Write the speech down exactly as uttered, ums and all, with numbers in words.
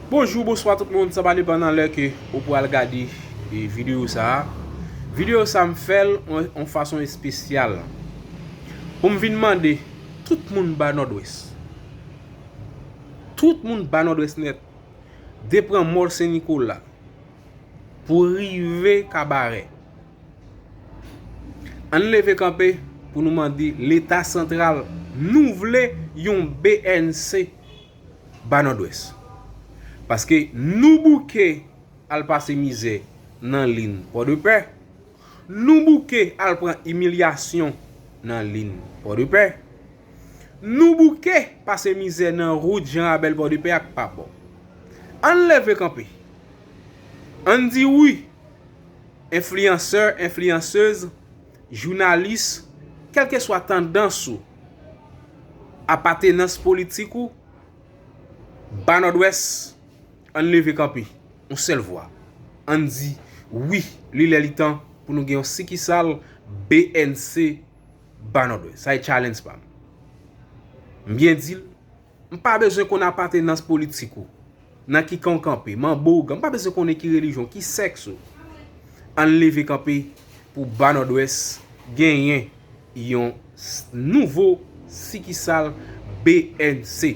Bonjou, bonswa tout moun, sa pa depann nan lè ke ou pral gade e, videyo sa a. Videyo sa a m fè l yon, yon fason espesyal pou m vin mande tout moun ba Nòdwès. Tout moun ba Nòdwès nèt. Depran Mòl Sen Nikola pou rive Kabarè. Ann leve kanpe pou nou mande Leta santral, nou vle yon B N C ba Nòdwès. Paske nou bouke al pase mizè nan lin Pòdepè. Nou bouke al pran imilyasyon nan lin Pòdepè. Nou bouke pase mizè nan wout Jan Rabèl Pòdepè ak pa bò. Ann leve kanpe. Ann di wi. Enfliyansè, enfliyansez, jounalis, kèlkeswa tandans ou, apatenans politik ou, ba Nòdwès, ann leve kanpe, yon sèl vwa. Ann di wi, li lè li tan pou nou gen yon sikisal B N C ba Nòdwès. Sa e challenge pa m. M byen di l, m pa bezwen konn apatenans politik ou, nan ki kan w kanpe, manbo ou gang, m pa bezwen konnen ki relijyon, ki sèks ou. Ann leve kanpe pou ba Nòdwès genyen yon s- nouvo sikisal B N C.